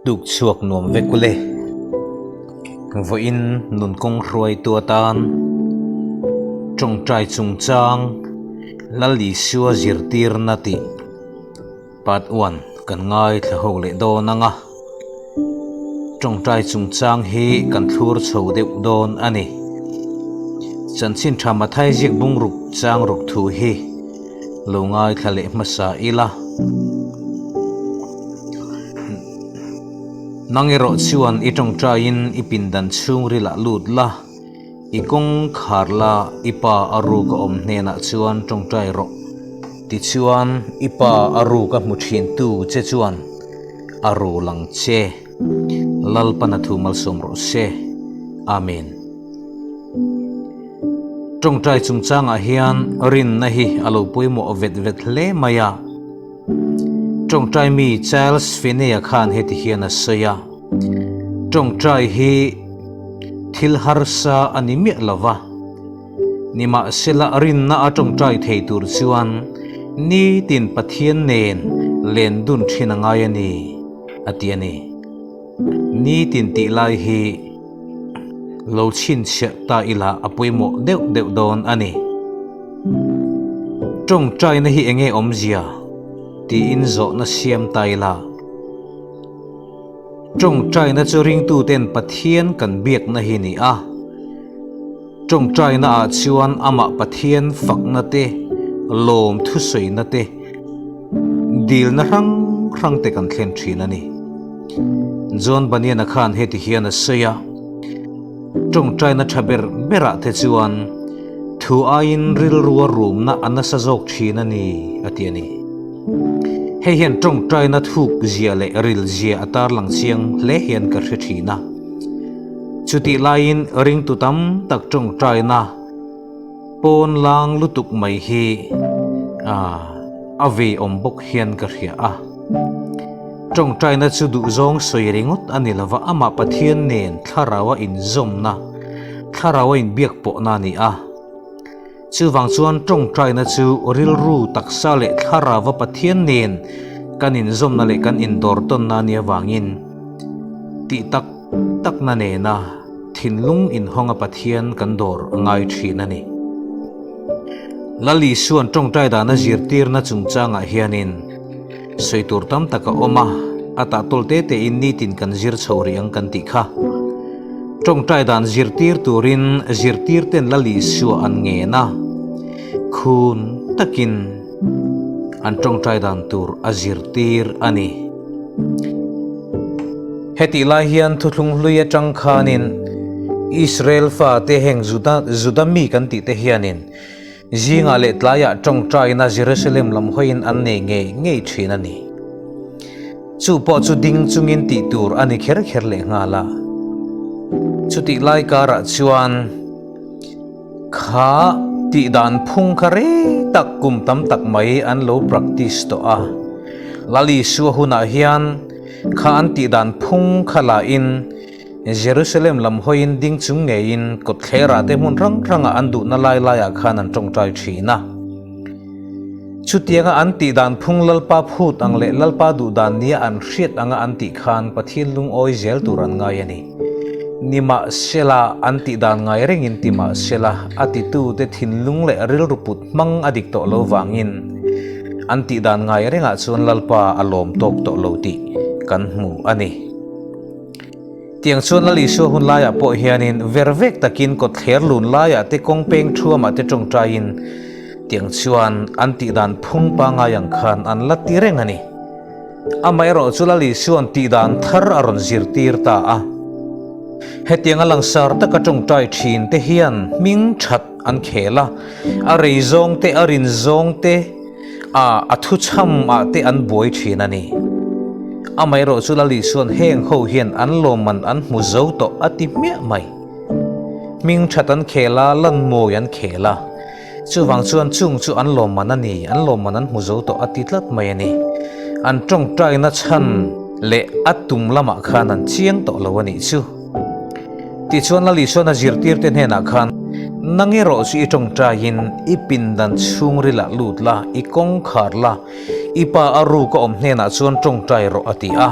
Tuk chhuak nuam vek ule. Vawiin nun kawng hruaitu atan tawngtai chungchang Lal Isua zirtirna tih part one kan ngaithla ho leh dawn ang a. Tawngtai chungchang hi kan thlur chho deuh dawn a ni. Chanchin tha Mathai ziak bungruk chang ruk thu hi lo ngaithla leh hmasa ila. Nang erawh chuan i tawngtaiin i pindan chhungrilah lut la, i kawng khar la, i pa a ruk a awm hnenah chuan tawngtai rawh. Tichuan, i pa a ruk a hmu thintu che chuan a ru lang che. Lalpan a thu malsawm rawh se. Amen. Tawngtai chungchangah hian rinna hi a lo pawimawh vet vet hle mai a. Tawngtai mi Charles Finney-a khan heti hian a sawi a, Tawngtai hi thil harsa a ni miah lo va, nimahsela rinna a tawngtai thei tur chuan nitin Pathian nen len dun thin a ngai a ni, a ti a ni. Nitin tih lai hi lo chhinchhiah ta ila a pawimawh deuh deuh dawn a ni. Tawngtaina hi enge awmzia? tiin zawhna siam ta ila. Tawngtaina chu ringtuten Pathian kan biakna hi ni a. Tawngtaina ah chuan amah Pathian fakna te, lawm thusawina te, dilna hrang hrang te kan thlen thin a ni. John Bunyan-a khan heti hian a sawi a. Tawngtaina tha ber berah te chuan thu aiin rilrua rumna a nasa zawk thin a ni, a ti a ni. Hei hian tawngtaina thuk zia leh ril zia a tarlang chiang hle hian ka hre thin a. Chutih laiin ringtu tam tak tawngtaina pawn lang lutuk mai hi a vei awm bawk hian ka hria a. Tawngtaina chu duhzawng sawi ringawt a ni lova, amah Pathian nen thlarau a inzawmna, thlarau a inbiak pawhna a ni a. Chuvang chuan tawngtaina chu rilru, taksa leh thlarau a Pathian nen kan inzawmna leh kan indawr tawnna a nih avangin tih tak takna nena thinlung inhawnga Pathian kan dawr a ngai thin a ni. Lal Isua'n tawngtai dana zirtirna chungchangah hianin Sawi tur tam tak a awm a, a tah tawl te tein nitin kan zir chho rih ang kan tih kha. Tawngtai dan zirtir turin zirtirten Lal Isua an ngen a, khun takin an tawngtai dan tur a zirtir a ni. Hetih lai hian thuthlung hlui atang khanin Israel fate heng Juda Juda mi kan tih te hianin Zingah leh tlaiah tawngtaina Jerusalem lam hawiin an nei ngei ngei thin a ni. Chu pawh chu ding chungin tih tur a ni kher kher leh nghal a. Chutih lai karah chuan kha tih dan phung kha rei tak kum tam tak mai an lo practice tawh a. Lal Isua hunah hian kha an tih dan phung kha lahin Jerusalem lam hawiin ding chung ngeiin kawtthlerah te hmun hrang hrangah an duhna lai laiah khan an tawngtai thin a. Chutianga an tih dan phung Lalpa phut ang leh Lalpa duh dan nia an hriat anga an tih khan Pathian lungawi zel tur an ngai a ni. Nimahsela, an tih dan ngai rengin ti mahsela, a titute thinlung leh rilru put hmang a dik tawh lo vangin an tih dan ngai rengah chuan Lalpa a lawm tawk tawh lo tih kan hmu a ni. Tiang chuan Lal Isua hun laiah pawh hianin ver vek takin kawtthler lun laiah te kawng peng thuamah te tawngtaiin tiang chuan an tihdan phung pangai ang khan an la ti reng a ni. Amaherawh chu Lal Isua'n tihdan thar a rawn zirtir ta a. Hetianga langsar taka tawngtai thin te hian hming that an khel a, a rei zawng te, a rin zawng te, A, a thuchham ah te an buai thin a ni. Amaherawh chu Lal Isua'n heng ho hian an lawmman an hmu zo tawh a ti hmiah mai. Hming that an khel a, lan mawi an khel a. Chuvang chuan chung chu an lawmman a ni, an lawmman an hmu zo tawh a ti tlat mai a ni. An tawngtaina chhan leh a tum lamah khan an chiang tawh lo a nih chu. Tichuan Lal Isua'n a zirtirte hnenah khan, Nang erawh chu i tawngtaiin i pindan chhungrilah lut la, i kawngkhar la, i pa a ruk a awm hnenah chuan tawngtai rawh a ti a.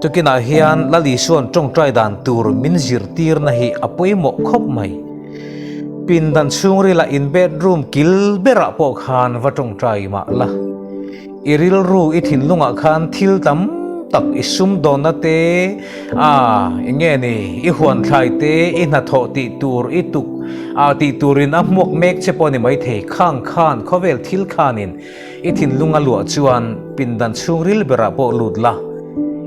Tukinah hian Lal Isua'n tawngtai dan tur min zirtirna hi a pawimawh khawp mai. Pindan chhungrila in bedroom kil berah pawh khan va tawngtai mah la. I rilru i thinlungah khan thil tam tak i sumdawnna te, a eng nge ni, i huanthlai te, i hnathawh tih tur i tuk a tih turin a hmuak mek che pawh a ni maithei. Khang khan khawvel thil khanin i thinlung a luah chuan pindan chhungril berah pawh lut la,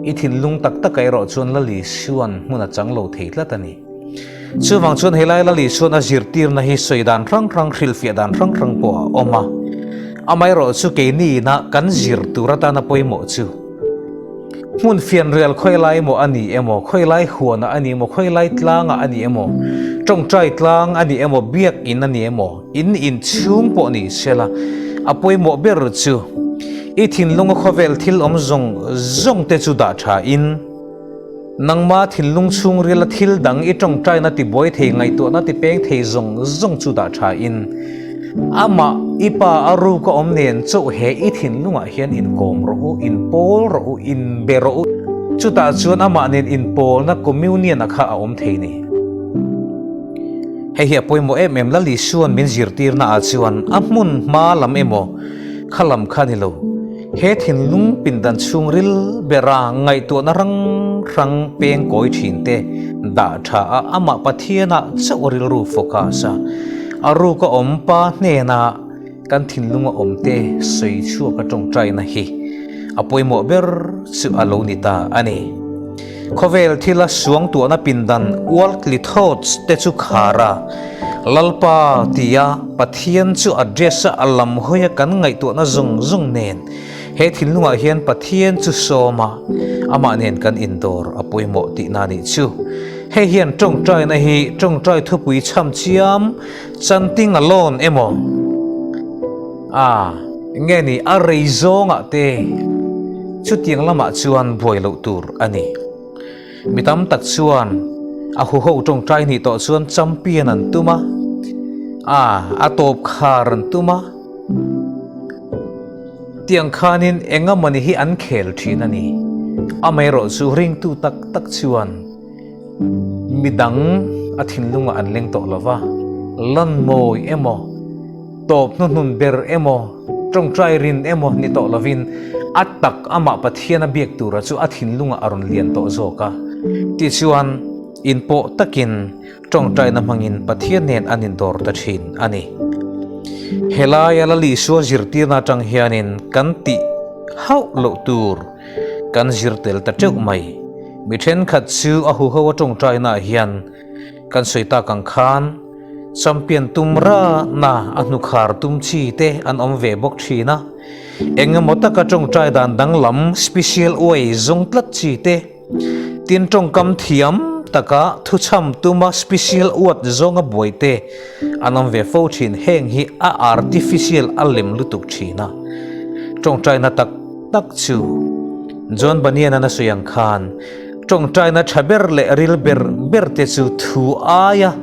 i thinlung tak takah erawh chuan Lal Isua'n hmun a chang lo thei tlat a ni. Chuvang chuan helai Lal Isua'n a zirtirna hi sawi dan hrang hrang, hrilhfiah dan hrang hrang pawh a awm a. Amaherawhchu keini ina kan zir tur atana pawimawh chu hmun fianrial khawilai emaw a ni emaw, khawilai huanah a ni emaw, khawilai tlangah a ni emaw, tawngtai tlang a ni emaw, biak in a ni emaw, in inchhung pawh ni sela, a pawimawh ber chu i thinlunga khawvel thil awm zawng zawng te chu dah tha in, Nangma thinlung chhungrila thil dang i tawngtaina tibuai thei ngaihtuahna tipeng thei zawng zawng chu dah tha in, amah i pa a ruk a awm nen chauh he i thinlungah hian inkawm rawh u, inpawl rawh u, inbe rawh u. Chutah chuan amah nen inpawlna communion a kha a awm thei ni. Hei hi a pawimawh em em, Lal Isua'n min zirtirna ah chuan a hmun hma lam emaw kha lam kha ni lo. He thinlung pindan chhungril bera ngaihtuahna hrang hrang peng kawi thin te dah tha a, amah Pathianah chauh rilru focus a, a ruka awm pa hnena kan thinlunga awm te sawi chhuak a tawngtaina hi a pawimawh ber chu a lo ni ta a ni. Khawvel thila suangtuahna pindan worldly thoughts te chu khar a, Lalpa tia Pathian chu address a a lam hawi a kan ngaihtuahna zawng zawng nen he thinlungah hian Pathian chu sawm a, amah nen kan indawr a pawimawh tihna nih chu. Hei hian tawngtaina hi tawngtai thupui chham chiam chanting a lawn emaw a nge ni a rei zawngah te chutiang lamah chuan buai loh tur a ni. Mi tam tak chuan a huho tawngtai nih tawh chuan champion an tum a, a a tawp khar an tum a, tiang khanin engamawni hi an khel thin a ni. Amaherawh chu ringtu tak tak chuan midang a thinlungah an leng tawh lo va, lan mawi emaw, Tawp hnuhnun ber emaw, tawngtai rin emaw ni tawh lovin a tak amah Pathian a biak tura chu a thinlungah a rawn lian tawh zawk a. Tichuan, inpawh takin tawngtaina hmangin Pathian nen an indawr ta thin a ni. Helaia Lal Isua zirtirna atang hianin kan tih hauh loh tur kan zir tel ta teuh mai. Mi thenkhat chu a huho a tawngtainaah hian Kan sawi tak ang khan champion tum rana a hnukhar tum chi te an awm ve bawk thin a, eng emaw taka tawngtai dan danglam special way zawng tlat chi te, tin tawngkam thiam taka thuchham tuma special word zawnga buai te an awm ve fo thin, heng hi a artificial a lem lutuk thin a, tawngtaina tak tak chu John Bunyan-an a sawi ang khan. Tawngtaina tha ber leh ril ber ber te chu thu aia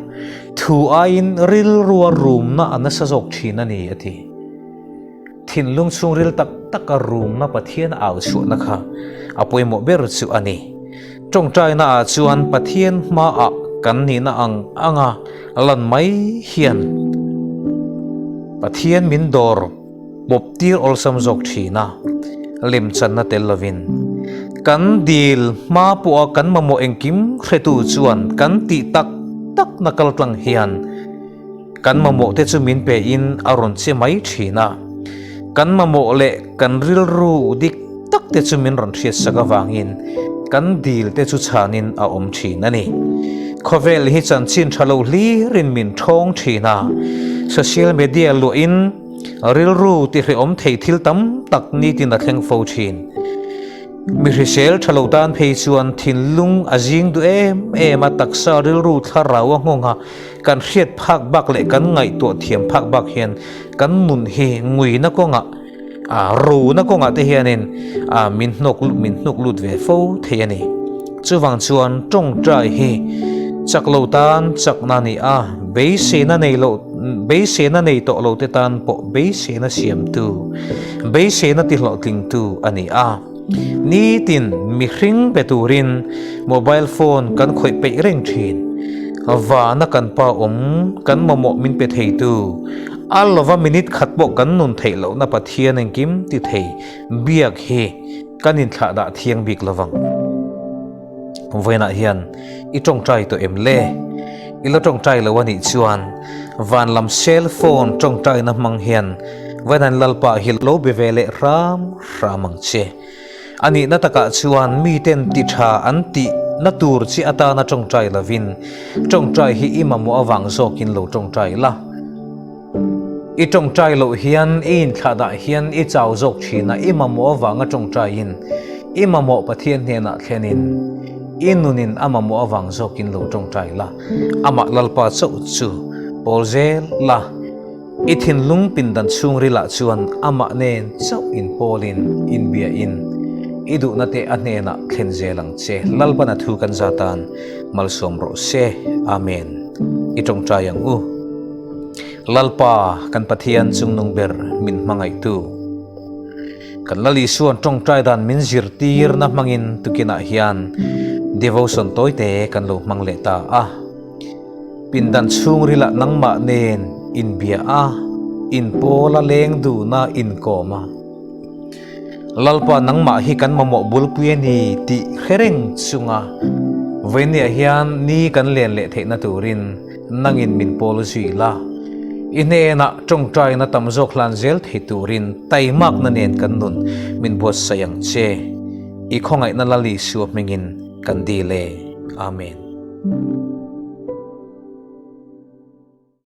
thu aiin rilrua rumna a nasa zawk thin a ni, a ti. Thinlung chhungril tak taka rumna Pathian au chhuahna kha a pawimawh ber chu a ni. Tawngtaina ah chuan Pathian hmaah kan nihna ang anga lan mai hian Pathian min dawr Pawp tir awlsam zawk thin a, lemchanna tel lovin. Kan dil hma pawha kan mamawh engkim hretu chuan kan tih tak takna kaltlang hian kan mamawh te chu min pe in a rawn che mai thin a. Kan mamawh leh kan rilru dik tak te chu min rawn hriatsak avangin kan dil te chu chhanin a awm thin a ni. Khawvel hi chanchin tha lo hlirin min thawng thin a, social media luahin, Rilru tihrehawm thei thil tam tak nitin a thleng fo thin. Mi hrisel tha lo tan phei chuan thinlung a zing duh em em a, taksa rilru thlarau a nghawng a, kan hriat phak bak leh kan ngaihtuah thiam phak bak hian kan nun hi nguina kawngah, rona kawngah te hianin min hnawk min hnuk lut ve fo thei a ni. Chuvang chuan tawngtai hi chak lo tan chakna a ni a, beiseina nei loh beiseina nei tawh lo te tan pawh beiseina siamtu, beiseina tihlawhtlingtu a ni a. Nitin mihring be turin mobile phone kan khawih peih reng thin. Vana kan pa awm kan mamawh min pe theitu, a lova minute khat pawh kan nun theih lohna Pathian engkim ti thei biak hi kan inthlahdah thiang bik lovang. Vawiinah hian i tawngtai tawh em le? I la tawngtai lo a nih chuan van lam cell phone tawngtaina hmang hian vawiin Lalpa hi lo be ve leh hram hram ang che. A nihna takah chuan miten ti tha an tih na tur chi atana tawngtai lovin tawngtai hi i mamawh avang zawkin lo tawngtai la. I tawngtai loh hian i inthlahdah hian i chau zawk thin a, i mamawh avanga tawngtaiin i mamawh Pathian hnenah thlenin i nunin a mamawh avang zawkin lo tawngtai la, amah Lalpa chauh chu pawl zel la, i thinlung pindan chhungrilah chuan amah nen chauh inpawlin inbiahin i duhna te a hnenah thlen zel ang che. Lalpan a thu kan zatan malsawm rawh se. Amen. I tawngtai ang u. Lalpa, kan Pathian chungnung ber min hmangaihtu. Kan Lal Isuan tawngtai dan min zirtirna hmangin tukinah hian devotion tawite kan lo hmang leh ta a. Pindan chhungrilah nangmah nen inbia a, inpawla leng duna inkawm a. Lalpa nangmah hi kan mamawh bulpui a ni tih hre reng chunga vawinia hian ni kan len leh theihna turin nangin min pawl zui la. I hnenah tawngtaina tam zawk hlan zel thei turin taimakna nen kan nun min buatsaih ang che. I khawngaihna Lal Isua hmingin kan dil e. Amen.